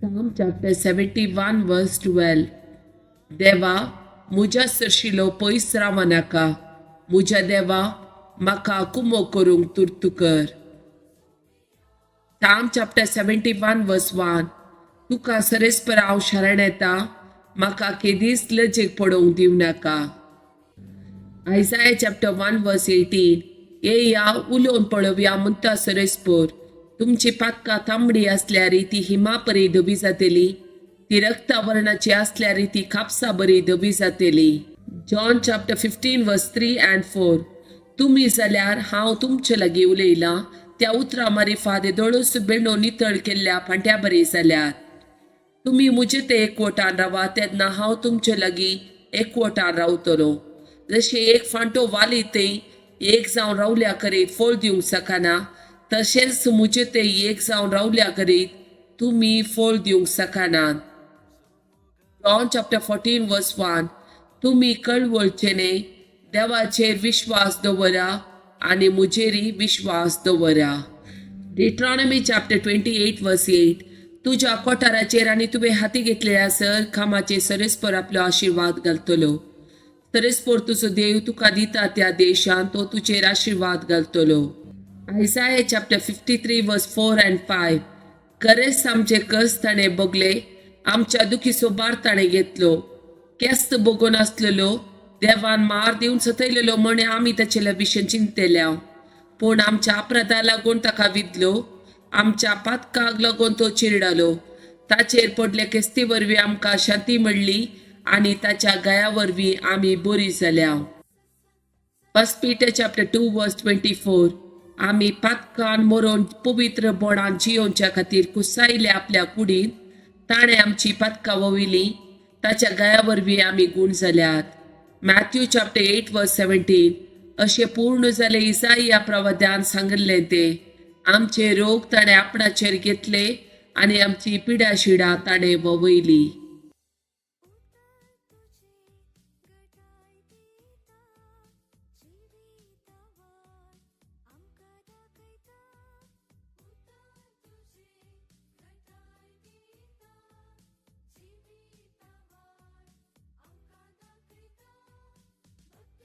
Psalm chapter 71 verse 12. देवा, म्हज्या सरशिलो पयस रावनाका. म्हज्या देवा, म्हाका कुमो करूंक तुर्तू कर. Psalm chapter 71 verse 1. तुका सरेस्पर हांव शरण येता, म्हाका केदीच लजेक पडोवंक दिवं नाका. Isaiah chapter 1 verse 18. येया, उलोवन पळोवया म्हणटा सरेस्पोर. तुमची पातकां तांबडी आसल्यार ती हिमा परी धवी जातली, ती रक्तावर्णाची आसल्यार ती कापसा बरी धवी जातली. John chapter 15 verse 3 and 4. तुमी जाल्यार हांव तुमचे लागीं उलयलां त्या उतरां मारिफात दोळूस बेणो नितळ केल्ल्या फांट्या बरी जाल्यात. तुमी म्हजे ते एकवटान रावा, तेन्ना हांव तुमचे लागीं एकवटान रावतलो. जशें एक फांटो वाली थंय एक जावन रावल्या करीत फळ दिवंक शकना, तशेंच म्हजे ते एक जावन रावल्या करीत तुमी फळ दिवंक शकनात. John chapter 14 verse 1. तुमी कळवळचे न्हय. देवाचेर विश्वास दवरा आनी म्हजेरय विश्वास दवरा. Deuteronomy chapter 28 verse 8. तुज्या कोठाराचेर आनी तुवें हाती घेतलेल्या सर कामाचेर सरेस्पर आपलो आशिर्वाद घालतलो. सरेस्पर तुजो देव तुका दिता त्या देशांत तो तुजेर आशिर्वाद घालतलो. Isaiah chapter 53 verse 4 and 5. खरेंच आमचे कश्ट ताणें भोगले, आमच्या दुखीचो भार ताणें घेतलो. केस्त भोगून आसलेलो, देवान मार दिवन सतयलेलो म्हण आमी ताचे विशय चिंतल्या. पूण आमच्या अपराधा लागून ताका विदलो, आमच्या पातकाक लागून तो चिरडालो. ताचेर पडले केस्ती वरवीं आमकां शांती मेळ्ळी आनी ताच्या घाया वरवीं आमी बरी जाल्या. First Peter chapter 2 verse 24. आमी पातकान मरोन पवित्रपणान जियोवच्या खातीर कुसायले आपल्या कुडीन ताणें आमची पातकां वविली. ताच्या घाया वरवीं आमी गूण जाल्यात. Matthew chapter 8 verse 17. अशें पूर्ण जालें इसाया प्रवाद्यान सांगिल्लें तें, आमचे रोग ताणें आपणाचेर घेतले आनी आमची पिडा शिडा ताणें ववयली.